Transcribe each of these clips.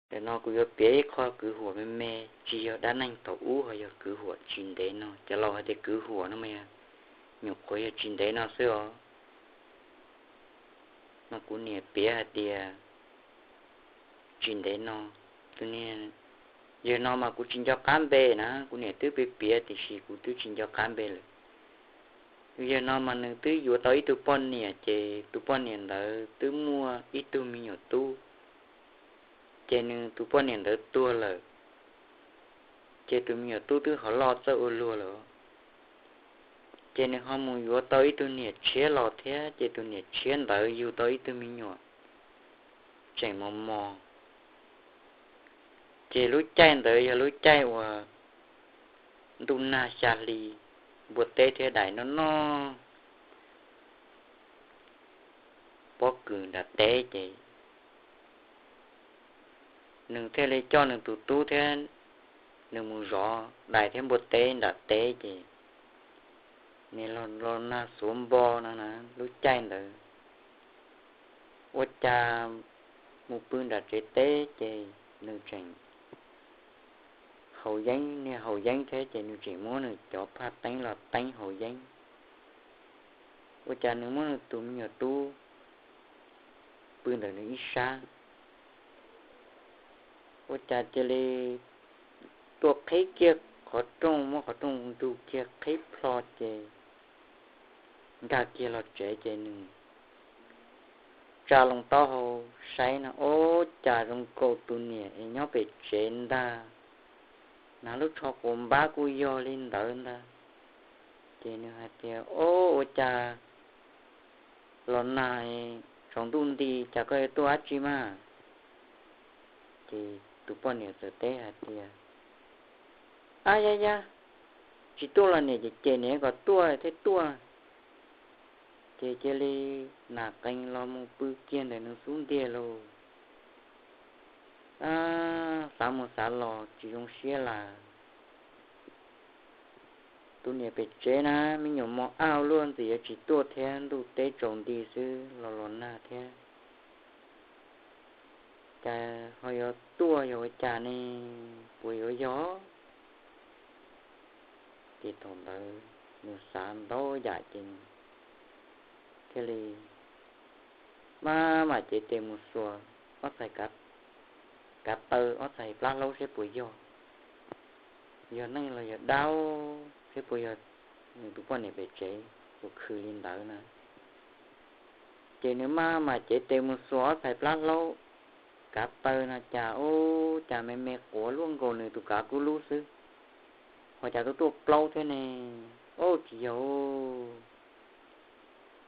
Ntawm no kuv yuav piav ib qho kwv huam me me, tsis yog dab neeg thaum ub, ho yog kwv huam tsis ntev no. Cov laus hais tias kwv huam no mas yog nyuam qhuav yog tsis ntev no xwb os. No kuv niam piav hais tias tsis ntev no, tus niag, yawg no mas kuv tsis nco qab npe na, kuv niam twb piav piav tiam sis kuv twb tsis nco qab npe lawm. Yawg no mas nws twb yuav tau ib tug poj niam, ces tus poj niam ntawd twb muaj ib tug me nyuam tub, ces nws tus poj niam ntawd tuag lawm, ces tus me nyuam tub twb ho loj txawj ua luag lawm. Ces nws ho mus yuav tau ib tug niam tshiab los thiab, ces tus niam tshiab ntawd yug tau ib tug me nyuam tseem mos mos. Ces lub caij ntawd yog lub caij uas ntuj nag xya hli, npua teb thiab dais noj noj pob kws nram teb, ces nws thiaj li coj nws tus tub thiab nws mus zov dais thiab npua teb nram teb, ces nim los los nag xuav npo no na, lub caij ntawd ua cas mus pw nram tsev teb ces nws tseem haus yeeb, niag haus yeeb thiab ces nws tseem muab nws cov phaj teeb los teeb haus yeeb. Ua cas nws muab nws tus me nyuam tub pw ntawm nws ib sab, ua cas cia li tuaj qhib kiag qhov rooj, muab qhov rooj ntug kiag qhib plho ces nkag kiag los tsev, ces nws tsa loo taub hau saib no, ua cas zoo nkaus tus niam es nyob pem tsev ntag, na lub tsho quas npab kuj yog li ntawd ntag. Ces nws hais tias, Ob, ua cas los nag tsaus ntuj nti, cas koj yuav tuaj dab tsi mas? Ces tus poj niam txawm teb hais tias, Ab yab yab, tsis tuaj los niam cem cem niam kom tuaj thiaj tuaj. Ces cia li nas qees los mus pw kiag ntawm nws xub ntiag lauj. Xav mus xav los tsis zoo siab lawm. Tus niam pem tsev na, me nyuam mos ab luaj ntxim yuav tsis tuaj thiab, ntuj teb tsaus nti xwb los los nag thiab, cas ho yuav tuaj yog ua cas ne? Puas yuav yog? Ces thaum ntawd nws xav ntau yam ces thiaj li maj mam cev tes mus xuas ob txhais kav taw, ob txhais plab hlaub seb puas yog, yog neeg los yog dab, seb puas yog nws tus poj niam pem tsev, ua khw li ntawd na. Ces nws maj mam cev tes mus xuas ob txhais plab hlaub kav taw no cas, ub, cas me me quav luaj nkaus nws tus kav kub lub xwb, ho cas tuaj tuaj plaub thiab ne? Ub, tsis yog,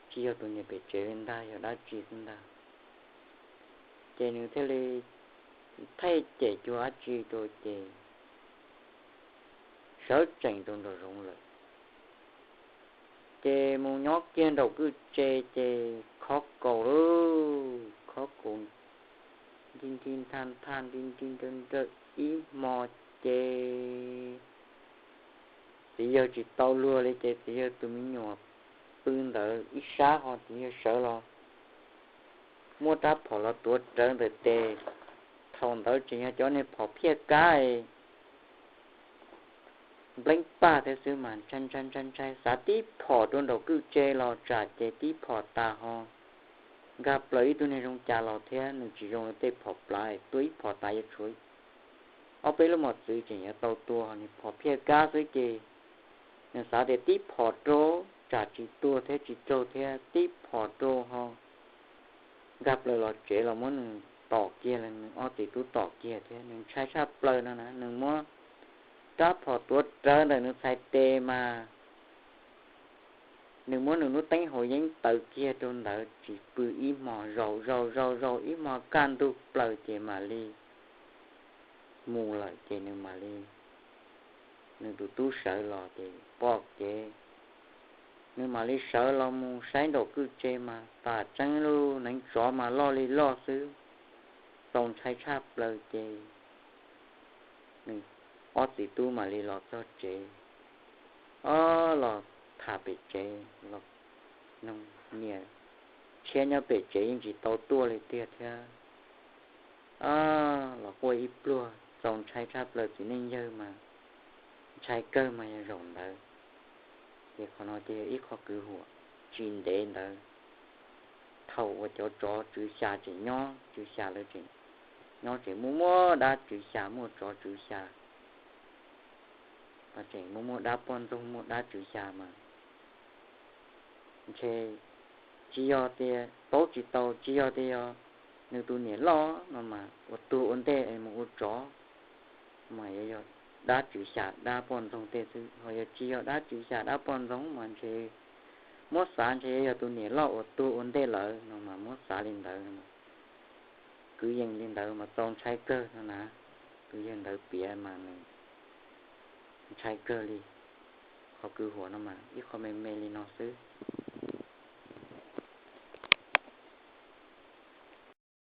tsis yog tus niam pem tsev li ntag, yog dab tsi xwb ntag. Ces nws thiaj li thaij cem cuag dab tsi rau ces sawv tsees rau nraum zoov lawm. Ces mus nyob kiag nraum kwj tse ces khob kaus lauj, khob kaus nti nti nthaj nthaj nti nti nrawj nrawj ib hmo ces txiv yawg tsis tau luag li ces txiv yawg tus me nyuam pw ntawd ib sab ho txiv yawg sawv los muab rab phom los tuav rawv ntawm tes. Thaum ntawd tseem yog cov niag phom phiaj kab npleeb paj thiab xwb mas ntshai ntshai ntshai ntshai, xav tib phom rau nraum kwj tse los tsam ces tib phom tas ho nkag plaws ib tug niag zoo cas los thiab, nws tsis zoo li tej phom plav, tua ib phom tas yuav tshuav ob peb lub mos txwv tseem yuav tau tua, nws phom phiaj kab xwb ces nws xav tias tib phom rau tsam tsis tuag thiab tsis raug thiab, tib phom rau ho nkag plaws los tsev los muab nws tom kiag, nws ob txiv tub tom kiag thiab. Nws ntshai tshaj plaws no na, nws muab rab phom tuav rawv ntawm nws txhais tes mas nws muab nws lub teeb haus yeeb taws kiag rau ntawd tsis pw ib hmo, zaum zaum zaum zaum ib hmo kaj ntug plaws ces mam li mus lawm. Ces nws mam li, nws tus tub sawv los ces pom kev, nws mam li sawv los mus saib nraum kwj tse mas tas tseeb lub neev tsov mas loj li loj xwb, txaus ntshai tshaj plaws ces nws ob txiv tub mam li los txog tsev, ob los tham pem tsev los, nws niam tshiab nyob pem tsev yeej tsis tau tuaj li tiag thiab. Ob los quaj ntshai tshaj plaws txiv neej yawg mas ntshai kawg mas yog zaum ntawd. Ces qhov no ces yog ib qho kwv huam tsis ntev ntawd, thaum uas cov tsov tswv xya tseem nyob, tswv xya lawv tseem nyob, tseem muaj muaj dab tswv xya, muaj tsov tswv xya, tseem muaj muaj dab poj ntxoog, muaj dab tswv xya mas ntshe tsis yog tias paub tsis tau, tsis yog tias yog nws tus niam loj no mas ua tuag ua ntej es mus ua tsov mas yuav yog dab tswv xya dab poj ntxoog tej xwb. Ho yog tsis yog dab tswv xya dab poj ntxoog mas ntshe muab xav ntshe yuav yog tus niam loj uas tuag ua ntej lawm no mas muab xav li ntawd. Kwv yees li ntawd mas txaus ntshai kawg no na. Tus yawg ntawd piav mas nws ntshai kawg li. Qhov kwv huam no mas ib qho me me li no xwb.